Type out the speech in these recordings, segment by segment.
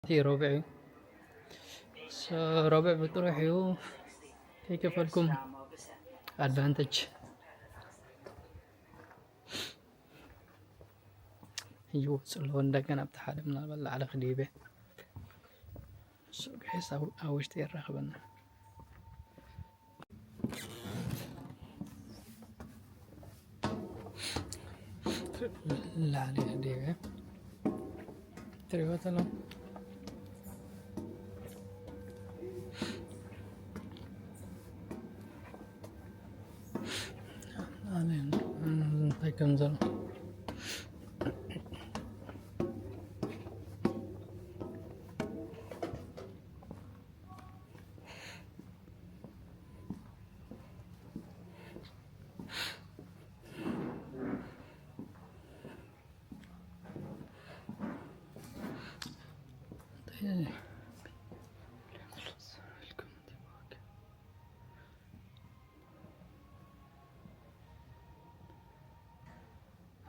እቲ ረብዕ እዩ። So፣ ረብዕ ብጥሩሕ እዩ። ከይከፈልኩም ኣድቫንቴጅ ይወፅእ ኣለዎ። እንደገና ኣብቲ ሓደ ምናልባት ላዕሊ ክድይበ። So፣ ጋይስ፣ ኣብ ውሽጢ የራኽበና። ላዕሊ ደይበ ትሪእዎ ተሎ። ላዕሊ እንታይ ከም ዘሎ።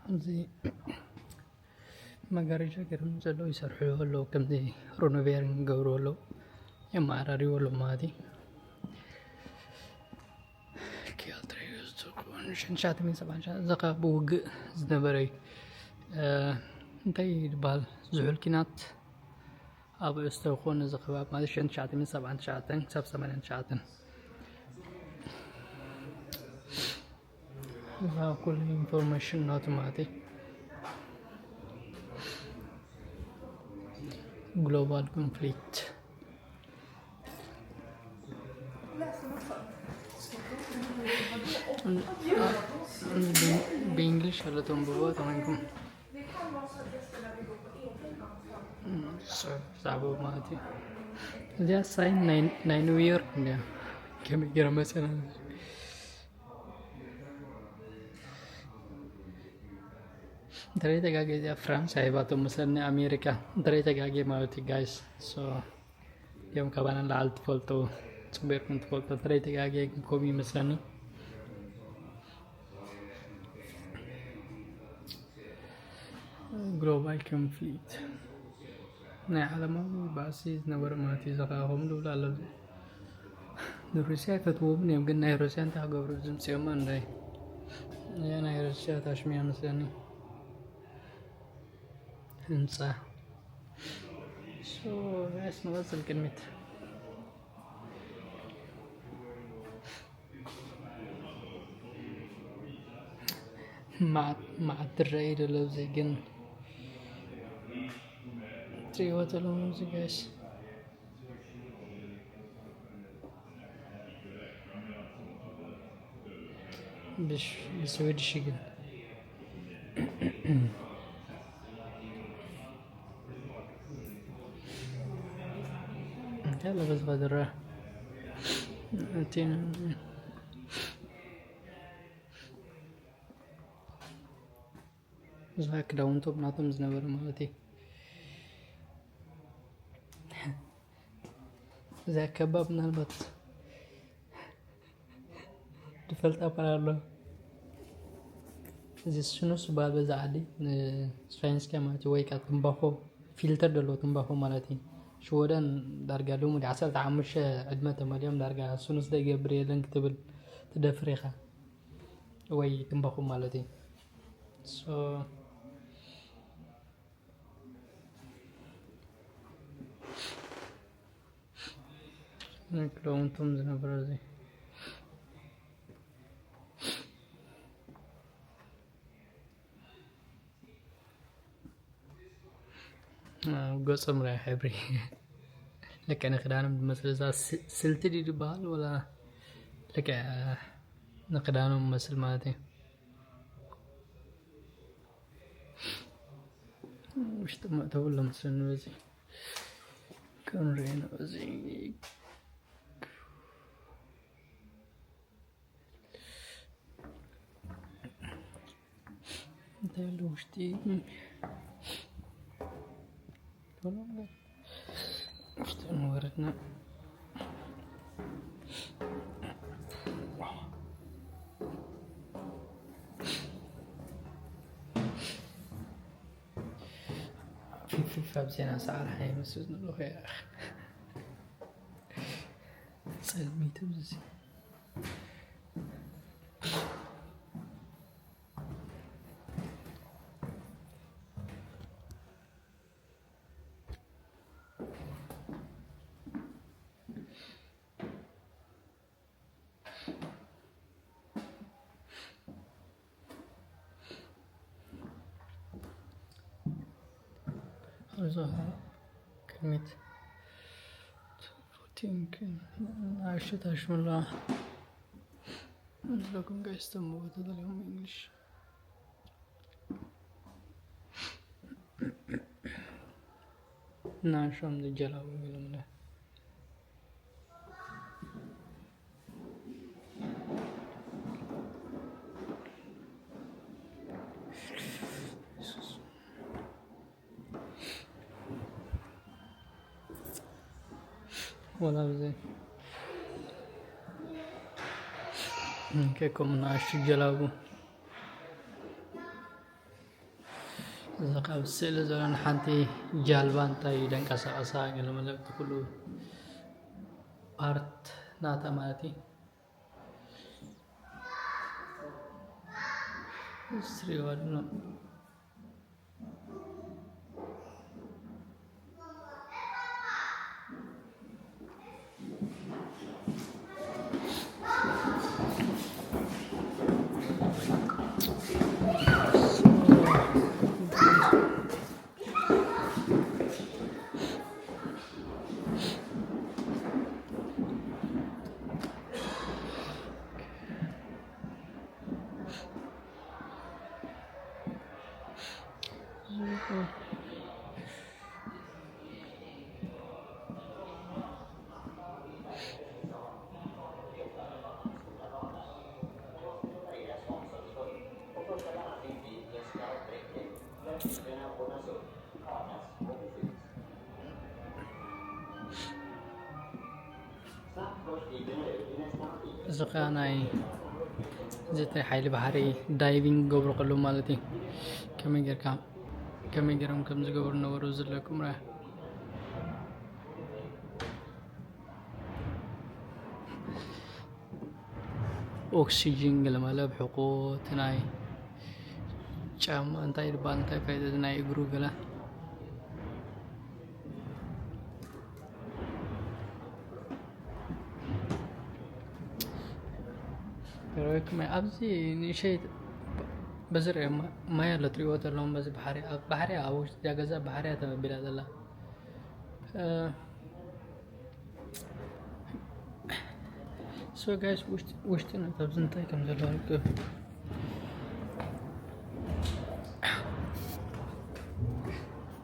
እዚ መጋረጃ ገርም ዘለዉ ይሰርሑ ኣለዉ። ከምዚ ሮኖቬርን ገብሩ ኣለዉ፣ የመዓራርዩ ኣለዉ ማለት እዩ። ኪያልትሬ ዝኸውን ሽሕን ትሽዓተ ሚእትን ሰብዓን ትሽዓተን፣ እዚ ኸዓ ብውግእ ዝነበረ እዩ። እ፣ እንታይ ይበሃል? ዝሑል ኪናት ኣብ እስተኾነ እዚ ከባቢ ማለት ሽሕን ትሽዓተ ሚእትን ሰብዓን ትሽዓተን ክሳብ ሰማንያን ትሽዓተን። እዛ ኩሉ ኢንፎርሜሽን ናቱ ማለት እዩ። ግሎባል ኮንፍሊክት። ብእንግሊሽ ኣሎ ተንብቦ ተኾይንኩም። ብዛዕባ ማለት እዩ። እዚኣ ሳይን ናይ፣ ናይ ኒውዮርክ እንዲያ። ከመይ ገይረ መሰና? እንተለይ ተጋጌ እዚኣ ፍራንስ ኣይባቶም መሰለኒ ኣሜሪካ። እንተለይ ተጋጌ ማለት እዩ ጋይስ። So፣ እዮም ካባና ንላዕሊ ትፈልጡ፣ ጽቡቕ ጌርኩም ትፈልጡ። እንተለይ ተጋጌ ግን ከምኡ ይመስለኒ። ግሎባል ኮንፍሊክት ናይ ዓለማዊ ባእሲ ዝነበረ ማለት እዩ። እዚ ኸዓ ከምኡ ዝብል ኣሎ። ንሩስያ ኣይፈትዎም እዮም፣ ግን ናይ ሩስያ እንታይ ክገብሩ ዝምፅኦም እንዳይ? እያ ናይ ሩስያ ታሽሚያ መስለኒ። ህንፃ። So፣ ጋይስ፣ ንቐፅል ቅድሚት። መዓት፣ መዓት ትረአ እዩ ዘሎ ኣብዚ ግን። ትሪእዎ ዘለኹም እዚ ጋይስ። ብሽ-፣ ብስዊድሽ ግን። እንታይ ኣሎ በዚ ዝረአ? እቲ እዛ ክዳውንቶም ናቶም ዝነበረ ማለት እዩ። እዛ ከባብ ምናልባት ዝፈልጣ ኳል ኣሎ። እዚ ስኑስ ዝበሃል በዚ ዓዲ ንስፋይንስካ ማለት እዩ፣ ወይ ከዓ ትምባኾ፣ ፊልተር ዘለዎ ትምባኾ ማለት እዩ። ሽወደን ዳርጋ ሎሚ ዓሰርተ ሓሙሽተ ዕድመ ተመሊኦም ዳርጋ ስኑስ ዘይገብር የለን ክትብል ትደፍር ኢኻ። ወይ ትንባኹ ማለት እዩ። So፣ ክዳውንቶም ዝነበረ እዚ ኣብ ገጾም ርኣይ ሕብሪ ልክዕ ንክዳኖም ዝመስል። እዛ ስ-፣ ስልቲ ድዩ ዝበሃል ወላ ልክዕ ንክዳኖም መስል ማለት እዩ። ውሽጢ መእተዊ ኣሎ መስለኒ በዚ ክንሪኦ ነው እዚ። እንታይ ኣሎ ውሽጢ? ውሽጢ እንወረድና። ፊፊፋ ኣብ ዜና ሰዓር ሓይመስል ንልኹ ያ። ጸልሚት ብዙ። እዛ ቅድሚት ፉቲንግ ኣሽት ኣሽመላ። እዛ ግን ጋይስ ተምቦ ተደልዮም እንግሊሽ። ናንሾም ዝጀላቡ ገለምለ። ወላ ብዘይ ከይከም ናእሽቱ ጀላቡ። እዚ ካብ ስእሊ ዘለና ሓንቲ ጃልባ እንታይ ደንቀሳቐሳ ገለ መለ እቲ ኩሉ ፓርት ናታ ማለት እዩ። እስሪዋ ድኖ። እዚ ኸኣ ናይ ዘተ ሓይሊ ባሕሪ ዳይቪንግ ገብሩ ከለዉ ማለት እዩ። ከመይ ጌርካ፣ ከመይ ጌሮም ከም ዝገብሩ ነበሩ ዘለኩም ርኣ። ኦክሲጅን ገለ ማለት ብሕቆ እቲ ናይ ጫማ እንታይ ይባል፣ እንታይ ፋይዳ ናይ እግሩ ገለ። ሮይክ ማይ ኣብዚ ንእሸይ በዚ ርአ ማ-፣ ማይ ኣሎ ትሪእዎ ዘለኹም በዚ ባሕሪ፣ ኣብ ባሕሪ ኣብ ውሽጢ እዛ ገዛ ባሕሪ እያ ተመቢላ ዘላ። እ፣ ሶ ጋይስ ውሽጢ፣ ውሽጢ ነው ኣብዚ እንታይ ከም ዘሎ ርክብ።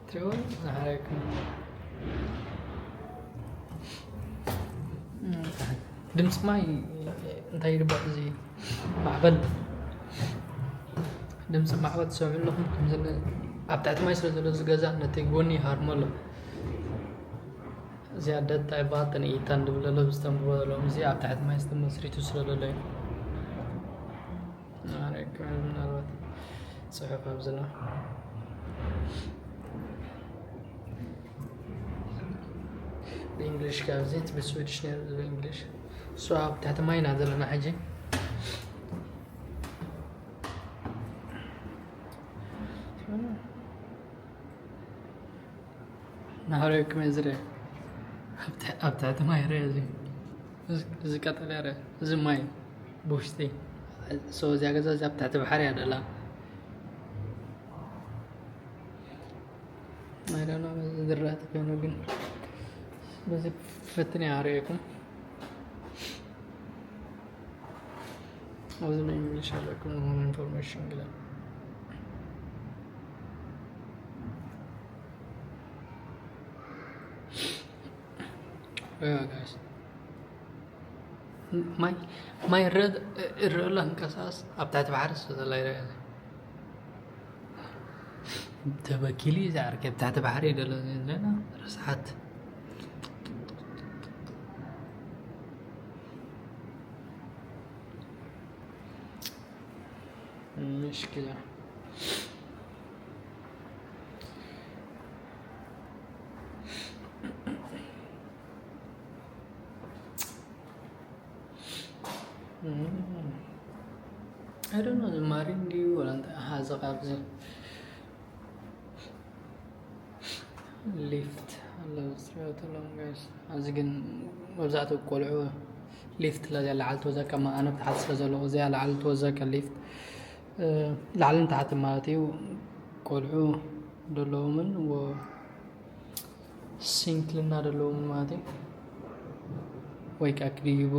ትሪእዎ ዝሓረክም ድምፂ ማይ እንታይ ይርባዕ እዚ ማዕበል ድምፂ ማዕበል ትሰምዑ ኣለኹም። ከምዚ ን-፣ ኣብ ትሕቲ ማይ ስለ ዘሎ እዚ ገዛ ነቲ ጎኒ ይሃርሞ ኣሎ። እዚ ኣደ እንታይ ባጥን ኢታን ድብል ኣሎ፣ ዝተንብቦ ዘለዎም እዚ ኣብ ትሕቲ ማይ ዝተመስሪቱ ስለ ዘሎ እዩ። ኣረ፣ ምናልባት ጽሑፍ ኣብዚ ኣሎ። ብእንግሊሽ ካብዚ እቲ ብስዊድሽ ነይሩ ዝብል እንግሊሽ። እሱ ኣብ ትሕቲ ማይ ኢና ዘለና ሕጂ። ናህረክመ ዝረ ኣብ ትሕ-፣ ኣብ ትሕቲ ማይ ርአ እዚ። እዚ፣ እዚ ቀጠልያ ርአ። እዚ ማይ ብውሽጢ። ሶ እዚኣ ገዛ እዚኣ ኣብ ትሕቲ ባሕሪ እያ ደላ። I don't know፣ እዚ ዝረአ ተኮይኑ ግን በዚ ፈትን እያ ኣርእየኩም። ኣብዚ ናይ እንግሊሽ ኣለኩም ዝኾነ ኢንፎርሜሽን ግለ። እ፣ ጋይስ። ማይ፣ ማይ ረ-፣ ርእ ኣሎ ክንቀሳቀስ ኣብ ትሕቲ ባሕሪ ስለ ዘላ ይረአ። ተበኪሉ እዩ ዝዓርከ ኣብ ትሕቲ ባሕሪ እዩ ዘሎ ዘለና ርስሓት። ምሽክላ። I don't know፣ ዝማሪ እንድዩ ወላ እንታይ። ኣሃ፣ እዚ ካብዚ ሊፍት ኣሎ ዝትሪኦ ዘለኹም ጋይስ። ኣብዚ ግን መብዛሕትኡ ቆልዑ ሊፍት ለዚያ ላዕሊ ትወዘካ፣ ማ-፣ ኣነ ብታሕቲ ስለ ዘለኹ እዚኣ ላዕሊ ትወዘካ ሊፍት፣ እ፣ ላዕልን ታሕቲ ማለት እዩ። ቆልዑ ዘለዎምን ወ-፣ ስንክልና ዘለዎም ማለት እዩ። ወይ ከዓ ክድይቡ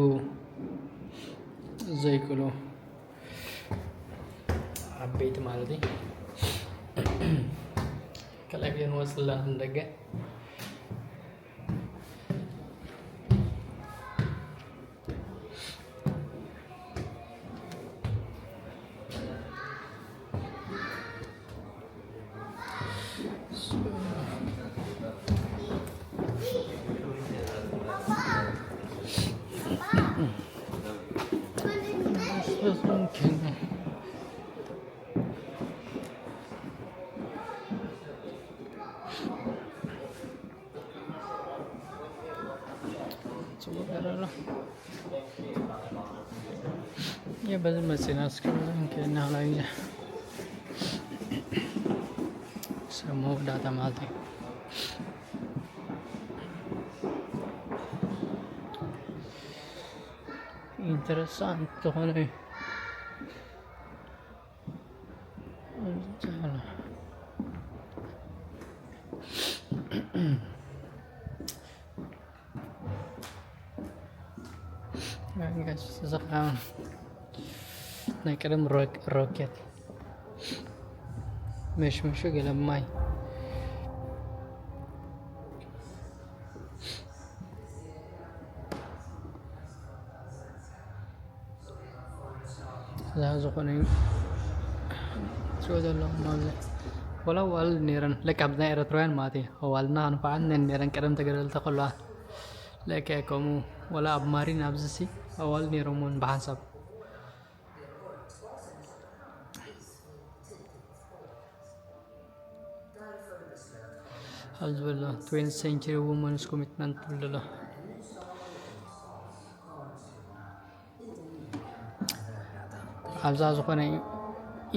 ዘይክእሉ ዓበይቲ ማለት እዩ። ካልኣይ ቪድዮ ንወፅእ ኣለና ንደገ። ጽቡቕ ገረሎ። የ በዚ መጺና እስከ በዚ እንከይድና ላይዛ ሰሞ ዳታ ማለት እዩ። ኢንተረሳንት ዝኾነ እዩ። እዚ ኸዓ ናይ ቀደም ሮክ-፣ ሮኬት መሽመሹ ገለ ማይ። እዛ ዝኾነ እዩ። ትሪኦ ዘለኹም ኣብዚ ወላ ኣዋልድ ነይረን፣ ለካ ኣብዚ ናይ ኤረትራውያን ማለት እዩ። ኣዋልድና ከንፈዓን ነን ነይረን ቀደም ተገደልቲ ከለዋ። ለካ ከምኡ ወላ ኣብ ማሪን ኣብዚ ሲ ኣዋልድ ነይሮም እውን ብሓንሳብ። ኣብዚ ዘሎ ትዌንቲ ሴንቸሪ ውመንስ ኮሚትመንት ትብል ዘሎ። ኣብዛ ዝኾነ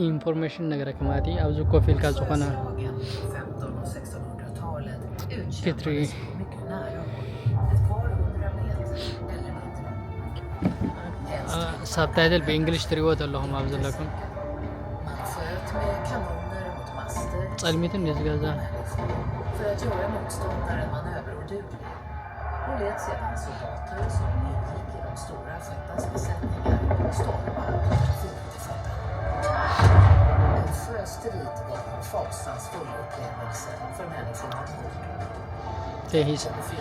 ኢንፎርሜሽን ነገረካ ማለት እዩ። ኣብዚ ኮፍ ኢልካ ዝኾነ ክትርኢ ሳብታይትል ብእንግሊሽ ትሪእዎ ዘለኹም ኣብ ዘለኩም። ጸልሚትን እዩ ዝገዛ። Hon lät sedan soldater som ingick i de stora skeppens besättningar storma för att fly till fötterna. En sjöstrid var en fasansfull upplevelse för människorna ombord.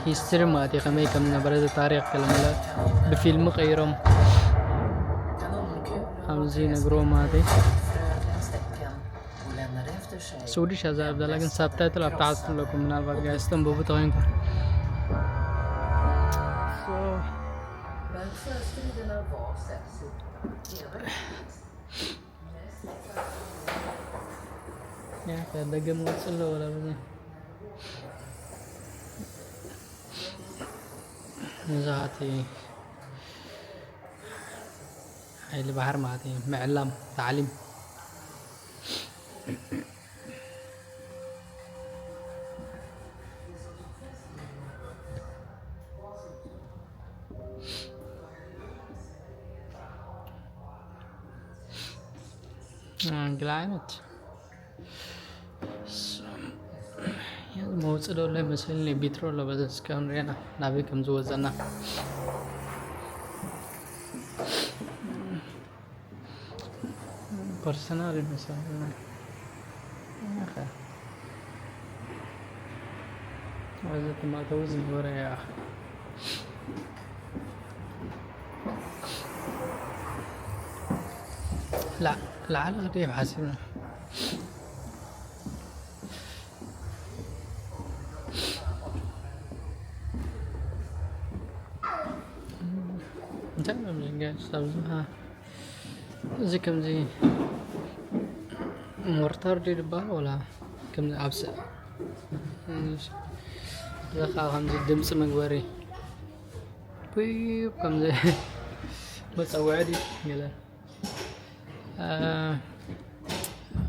ሂስትሪ ማለት እዩ፣ ከመይ ከም ዝነበረ እቲ ታሪኽ ገለ መለ ብፊልም ቀይሮም ኣብዚ ነግሮ ማለት እዩ። ስዊዲሽ ኣዛረብ ዘላ ግን ሳብታይትል ኣብ ታሕቲ ኣለኩም፣ ምናልባት ጋይስ ተንብቡ ተኾይንኩም። ያ፣ ደገም ወጽእ ኣሎ ወላ በዛ። መብዛሕቲ ሓይሊ ባሕሪ ማለት እዩ፣ ምዕላም፣ ታዕሊም። ገለ ዓይነት መውፅእ ዶ ኣሎ ይመስለኒ። ቢትሮ ኣሎ በዚ እስካብ ንሪአና ናበይ ከም ዝወፀና። ፐርሰናል ይመስለኒ። ኣኸ። እዚ ትማእተዊ ዝነበረ እያ። ላ-፣ ላዕሊ ክድይብ ሓሲብና። እንታይ እዮም ዝገ-፣ ኣብዚ፣ ሃ፣ እዚ ከምዚ ሞርታር ድዩ ዝበሃል ወላ ከምዚ ኣብ ስ-፣ እዚ ኸዓ ከምዚ ድምፂ መግበሪ ፒፕ ከምዚ መጸውዒ ድዩ? ገለ። እ፣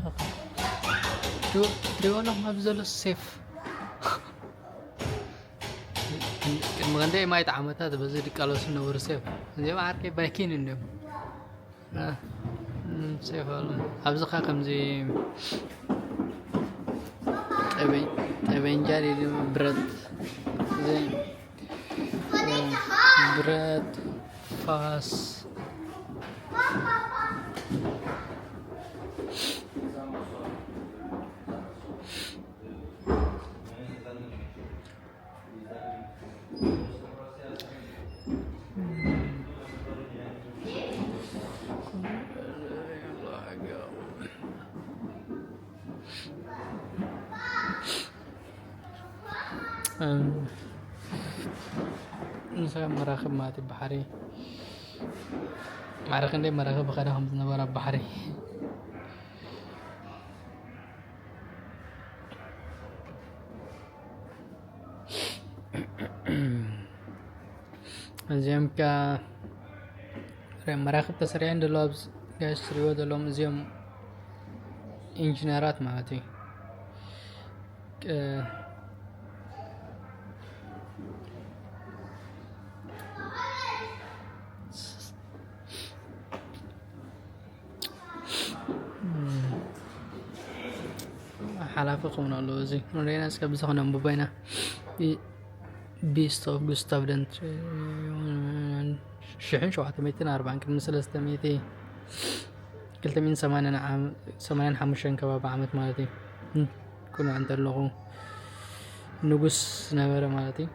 ኦኬ። ትሪእዎ ኣለኹም ኣብዚ ዘሎ ሴፍ። ቅድሚ ክንደይ ማይት ዓመታት በዚ ድቃለሱ ዝነበሩ ሴፍ። እዚኦም ዓርከይ ቫይኪን እንዲዮም። እ፣ እ፣ ሴፍ ኣሎ። ኣብዚ ኸ ከምዚ ጠበ-፣ ጠበንጃ ድዩ ብረት፣ እዚ፣ እ፣ ብረት፣ ፋስ። እም፣ ንሳ መራኽብ ማለት እዩ፣ ባሕሪ። ማዕረ ክንደይ መራኽብ ከዳ ከም ዝነበረ ኣብ ባሕሪ። እዚኦም ከ መራኽብ ተሰሪዐን ዘለዋ ኣብዚ ጋይስ ትሪእዎ ዘለዎም እዚኦም ኢንጂነራት ማለት እዩ። እ፣ ሓላፊ ክኸውን ኣለዎ። እዚ ንሪኢና እስከ ብዝኾነ ኣንብቦ ኢና። ቢ-፣ ቢስት ኦፍ ጉስታቭ ደንት ሽሕን ሸውዓተ ሚእትን ኣርባዓን ቅድሚ ሰለስተ ሚእቲ፣ ክልተ ሚእትን ሰማንያን ዓም-፣ ሰማንያን ሓሙሽተን ከባቢ ዓመት ማለት እዩ። እም፣ ኩሉ እንተለኹ ንጉስ ነበረ ማለት እዩ።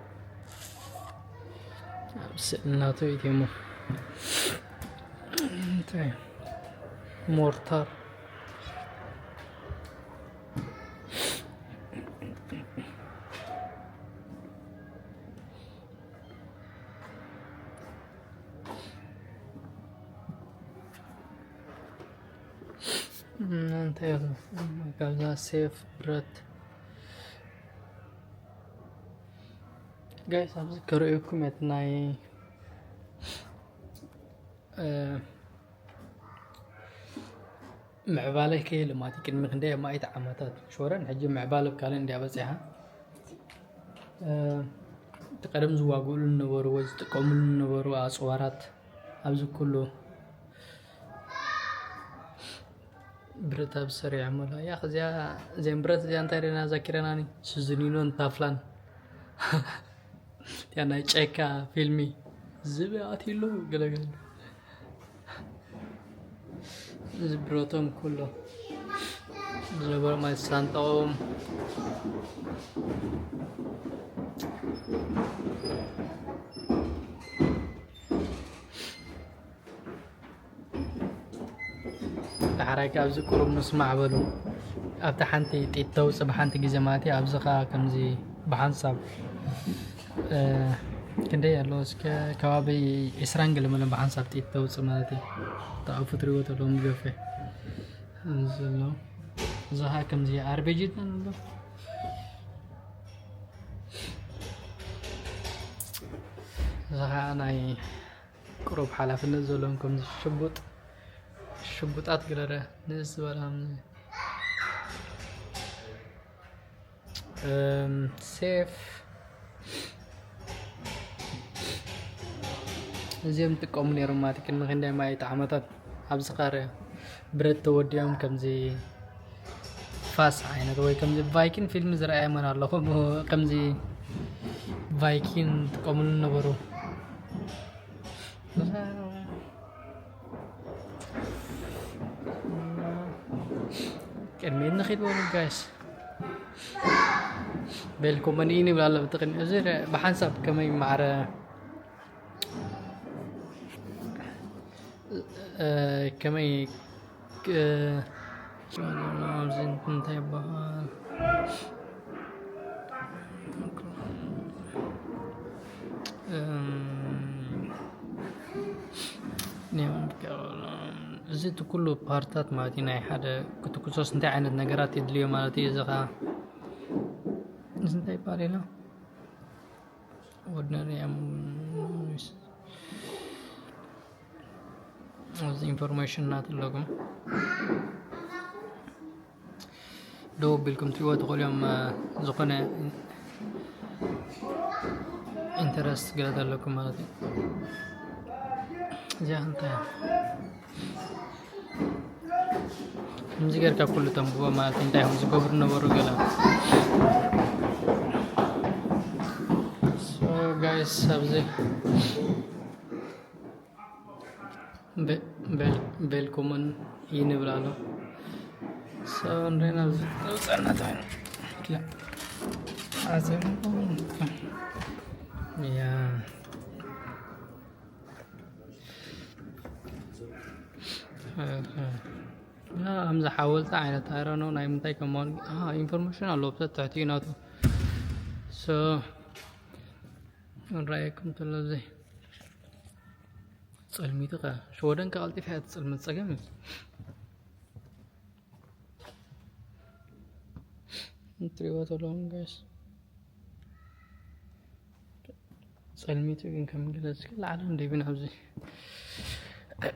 ኣብ ስእሊ ናቱ እዩ እሞ። እንታይ? ሞርታር። እንታይ እዩ? ካብዛ ሴፍ ብረት። ጋይስ፣ ኣብዚ ከርእየኩም እየ እቲ ናይ፣ እ፣ ምዕባለ ከየለ ማለት እዩ። ቅድሚ ክንደይ ኣማኢት ዓመታት ሽወረን፣ ሕጂ ምዕባለ ኣብ ካልእ እንድያ በጺሓ። እ፣ እቲ ቀደም ዝዋግኡሉ ዝነበሩ ወይ ዝጥቀሙሉ ዝነበሩ ኣጽዋራት ኣብዚ ኩሉ ብረት ኣብ ሰሪዖም ኣሎ። ያኽ እዚኣ፣ እዚኣን ብረት እዚኣ እንታይ ደና ዛኪረናኒ? ስዝኒኖን ታፍላን። እቲኣ ናይ ጨካ ፊልሚ ዝብኢ ኣትዩ ኣሎ ገለገለ። እዚ ብረቶም ኩሎ ዝነበሮም ኣይሳንጠቑም። ዳሕራይ ካብዚ ቁሩብ ምስማዕ በሉ። ኣብታ ሓንቲ ጢት ተውፅእ ብሓንቲ ግዜ ማለት እዩ። ኣብዚ ኸዓ ከምዚ ብሓንሳብ፣ እ፣ ክንደይ ኣሎ እስከ ከባቢ ዒስራን ገለ መለን ብሓንሳብ ጢት ተውፅእ ማለት እዩ። ተኣፉ ትሪእዎ ተለዎም ገፌ። እዚ ኣሎ። እዚ ኸዓ ከምዚ ኣርቤጅ ኣሎ። እዚ ኸዓ ናይ ቁሩብ ሓላፍነት ዘለዎም ከምዚ ሽጉጥ፣ ሽጉጣት ገለ ንእስ ዝበላ ከምዚ። እም፣ ሴፍ። እዚኦም ይጥቀሙ ነይሮም ማለት ቅድሚ ክንደይ ማይት ዓመታት ኣብዚ ኸረ ብረት ተወዲኦም ከምዚ ፋስ ዓይነት ወይ ከምዚ ቫይኪን ፊልም ዝረኣየ መን ኣለኹም? ከምዚ ቫይኪን ጥቀሙሉ ነበሩ። ቅድሚት ንኺድ በሉ ጋይስ። ቤልኮመኒ ንብል ኣሎ ብትቕድሚ። እዚ ብሓንሳብ ከመይ ማዕረ፣ እ፣ ከመይ፣ እ፣ ኣብዚ እንታይ ይበሃል? እም፣ እዚ እቲ ኩሉ ፓርትታት ማለት እዩ ናይ ሓደ ክትኩሶስ እንታይ ዓይነት ነገራት የድልዮ ማለት እዩ። እዚ ኸዓ እዚ እንታይ ይበሃል ኢልና? Ordinary ammonia። ኢንፎርሜሽን እናተለኩም ደው ቢልኩም ትሪእዎ ትኽእሉ እዮም። ዝኾነ ኢንተረስት ገለ ዘለኩም ማለት እዩ። እዚኣ እንታይ እያ? ከምዚ ጌርካ ኩሉ ተንብቦ ማለት እንታይ እዮም ዝገብሩ ነበሩ ገለ። So guys፣ ኣብዚ ቤልኮምን ይንብል ኣሎ። So እንዴና ኣብዚ ተውጻና ታን ክላ ኣዘን ያ ኣምዚ ሓወልቲ ዓይነት ኣይረኖ ናይ ምንታይ ከማን ኢንፎርሜሽን ኣለዎ ብሰብ ትሕቲ ናቱ። So ንራየኩም ተሎ እዚ ጸልሚቱ ከ ሽወደን ከቐልጢፍ እያ ትጸልመት ጸገም እዩ። እትሪእዎ ዘለኹም ጋይስ ጸልሚቱ ግን ከም ገለ እስኪ ላዕሊ እንደ ቢን ኣብዚ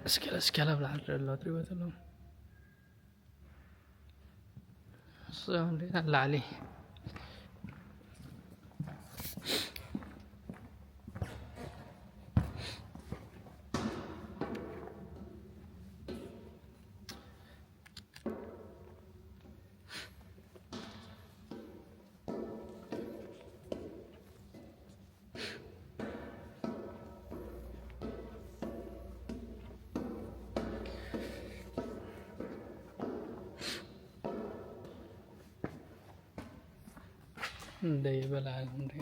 እስኪ እስኪ ላብ ላዕሊ ዘሎ እትሪእዎ ዘለኹም So እንዴት ላዕሊ እንደይ በላል እንዴ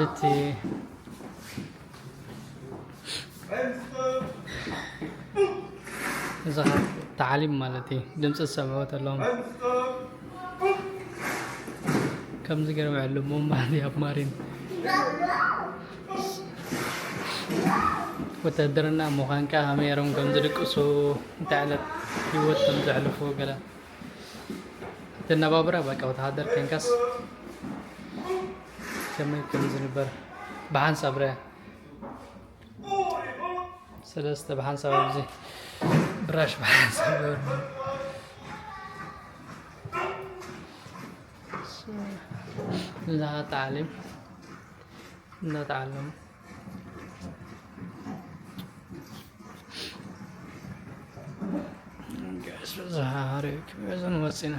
እቲ እዛ ታዕሊም ማለት እዩ። ድምፂ ዝሰምዑ ተለዎም ከምዚ ገይሮም ይዕልሙ ማለት እዩ። ኣብ ማሪን ወተሃደርና ምዃንካ ከመይ ገይሮም ከም ዝድቅሱ፣ እንታይ ዓይነት ህይወት ከም ዘሕልፉ ገለ እቲ ኣነባብራ በቃ ወተሃደር ኮንካስ ከመይ ከም ዝንበር ብሓንሳብ ርኣ። ሰለስተ ብሓንሳብ ኣብዚ ብራሽ ብሓንሳብ ገበርና። እዛ ታዕሊም እናተዓለሙ ጋይስ፣ በዛ ሓሪክ በዘን ወፂና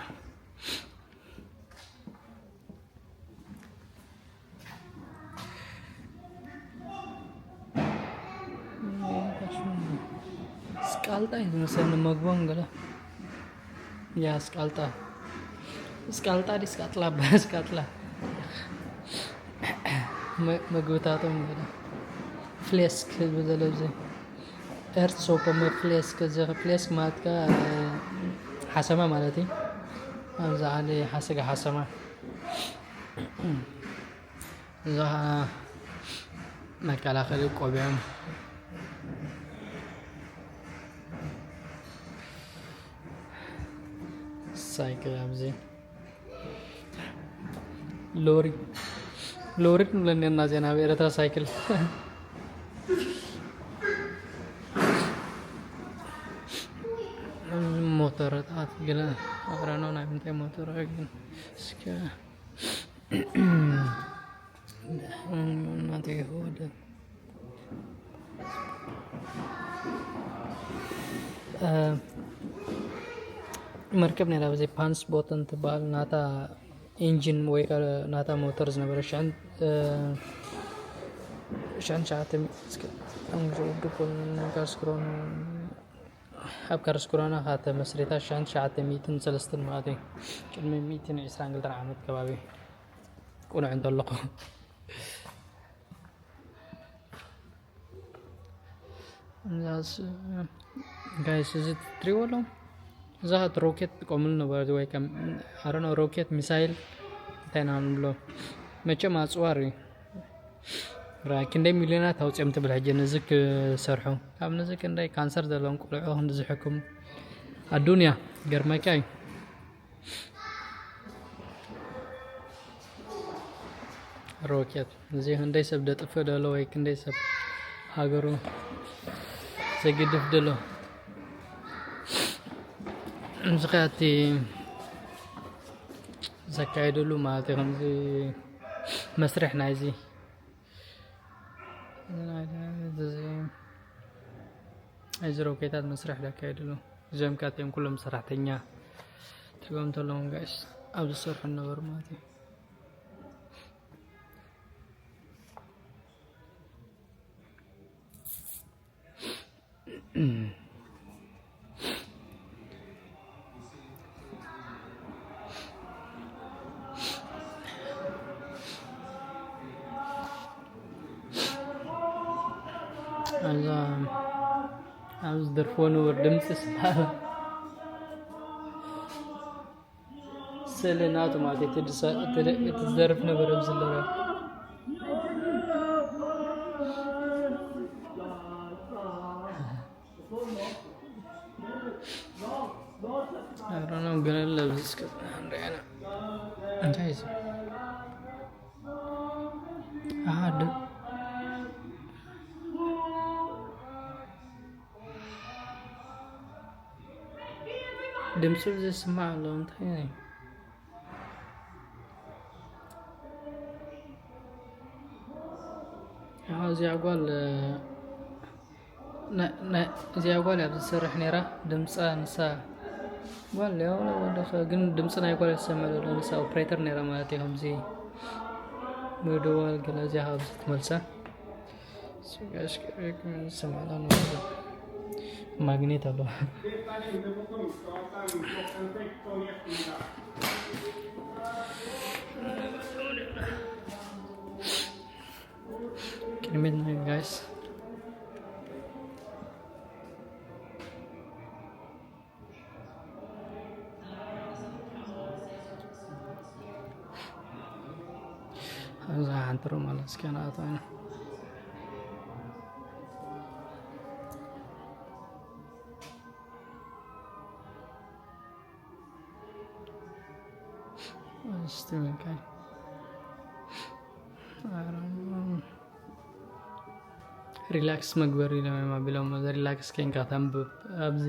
ስቃልጣ እዩ ዝመስለኒ መግቦም ገለ። ያ ስቃልጣ፣ ስቃልጣ ድዩ ስቃጥላ? ስቃጥላ። መ-፣ መግብታቶም ገለ። ፍሌስክ ህዝቢ ዘሎ እዚ ኤርት ሶፖ መ ፍሌስክ፣ እዚ ፍሌስክ ማለት ከኣ፣ እ፣ ሓሰማ ማለት እዩ። ኣብዚ ሓደ ሓሰጋ ሓሰማ። እዛ ኸኣ መከላኸሊ ቆቢዖም። ሳይክል ኣብዚ ሎሪ፣ ሎሪ ንብለን ኔርና እዚኣ ናብ ኤርትራ ሳይክል። ሞተረታት ገለ ኣቕረኖ ናይ ምንታይ ሞተር ግን እስከ እናተ ይሁዳ መርከብ ነራ ብዘይ ፓንስ ቦተን ትበሃል ናታ ኢንጂን ወይ ከ ናታ ሞተር ዝነበረ ሽሕን፣ እ፣ ሽሕን ትሽዓተ ሚእቲ እስከ፣ ኣብ ካርስክሮና፣ ኣብ ካርስክሮና ካብ ተመስሪታ ሽሕን ትሽዓተ ሚእትን ሰለስተን ማለት እዩ። ቅድሚ ሚእትን ዕስራን ክልተን ዓመት ከባቢ ቁኑዕ እንተለኹ። እዛ ስ-፣ ጋይስ፣ እዚ ትሪእዎ ኣለኹም? እዛ ኸኣ ሮኬት ትጥቀሙሉ ነበሩ፣ ወይ ከም፣ I don't know፣ ሮኬት፣ ሚሳይል፣ እንታይ ኢና ንብሎ? መቸም ኣጽዋር እዩ። ራ-፣ ክንደይ ሚልዮናት ኣውጺኦም ትብል ሕጂ ነዚ ክሰርሑ። ካብ ነዚ ክንደይ ካንሰር ዘለዎም ቆልዑ ክንዲ ዝሕክሙ። ኣዱንያ፣ ገርመካ እዩ። ሮኬት እዚ ክንደይ ሰብ ደጥፍእ ደሎ ወይ ክንደይ ሰብ ሃገሩ ዘግድፍ ደሎ። እዚ ኸኣ እቲ ዘካየደሉ ማለት እዩ። ከምዚ መስርሕ ናይዚ፣ እዚ ሮኬታት መስርሕ ዘካየደሉ፣ እዚኦም ከኣ እቶም ኩሎም ሰራሕተኛ ትርጉም ተለዎም ጋይስ፣ ኣብ ዝሰርሑ ነበሩ ማለት እዩ። እዛ ኣብ ዝደርፍዎ ነበሩ ድምፂ ስማዕ። ስእሊ ናቱ ማለት እዩ። እቲ ዝሰ-፣ እቲ ደ-፣ እቲ ዝደርፍ ነበረ ኣብዚ ዝነበረ። I don't know፣ ግን ኣብዚ እስከ ንሪኣና። እንታይ እዩ እዚ? ኣሃ፣ ድ-፣ ድምፁ ዝስማዕ ኣሎ። እንታይ እዩ? ኣሃ፣ እዚኣ ጓል፣ እ፣ ና-፣ ና-፣ እዚኣ ጓል እያ ኣብዚ ትሰርሕ ነይራ። ድምፃ ንሳ ጓል እያ፣ ወላ ወዲ ኸ-፣ ግን ድምፂ ናይ ጓል እያ ትሰምዕ ዘሎ። ንሳ ኦፕሬተር ነይራ ማለት እዩ። ከምዚ ምድዋል ገለ እዚኣ ኣብዚ ትመልሳ። So guys፣ ማግኔት ኣሎ። ቅድሚት ናይ ጋይስ። እዛ ሓንቲ ሩም ኣላ፣ እስኪ ንኣትዋ ኢና። እስቲ መካይ ሪላክስ መግበሪ ኢሎም እዮም ኣቢሎም፣ ሪላክስ ኬንካ ተንብብ ኣብዚ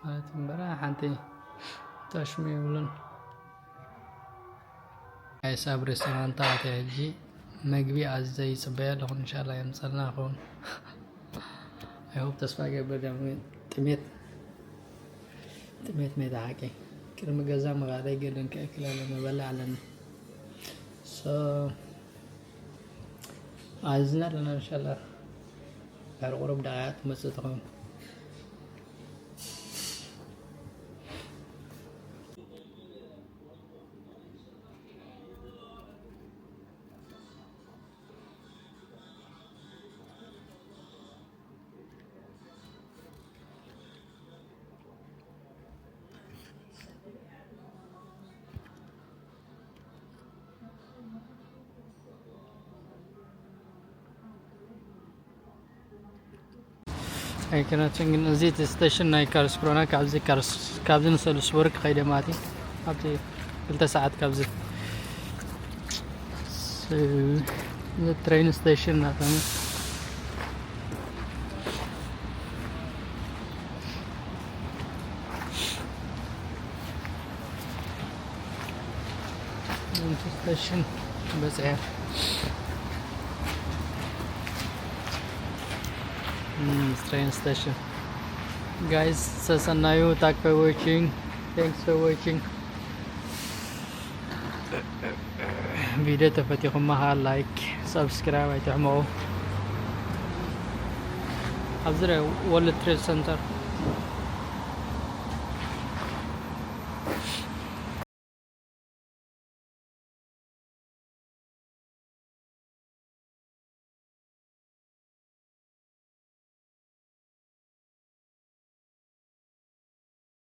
ማለት እምበራ ሓንቲ ጠሽሚ የብሉን። ጋይስ፣ ኣብ ሬስቶራንት ኣትየ ሕጂ መግቢ ኣዝዘ ይጽበያ ኣለኹ። እንሻላ የምጸልና ይኸውን። I hope፣ ተስፋ ገብር ድም ጥሜት፣ ጥሜት ሜታ ሓቂ። ቅድሚ ገዛ ምኻደይ ገደን ክእክል ኣለኒ፣ በላዕ ኣለኒ። So፣ ኣዝና ኣለና እንሻላ። ድሕሪ ቁሩብ ደቂቃ ትመጽእ ትኸውን። ኣይከነትን ግን እዚ እቲ ስቴሽን ናይ ካርስክሮና ካብዚ ካርስ-፣ ካብዚ ንሰልስቡርግ ከይደ ማለት እዩ። ኣብቲ ክልተ ሰዓት ካብዚ ስ-፣ እዚ ትሬን ስቴሽን ናተን። ስቴሽን በጽሐ። ትሬን ስቴሽን። ጋይስ፣ ሰሰናዩ፣ ታክ for watching። Thanks for watching። ቪድዮ ተፈቲኹማ ኸዓ ላይክ፣ ሳብስክራይብ ኣይትሕመቑ። ኣብዚ ርአ፣ ወርልድ ትሬድ ሰንተር።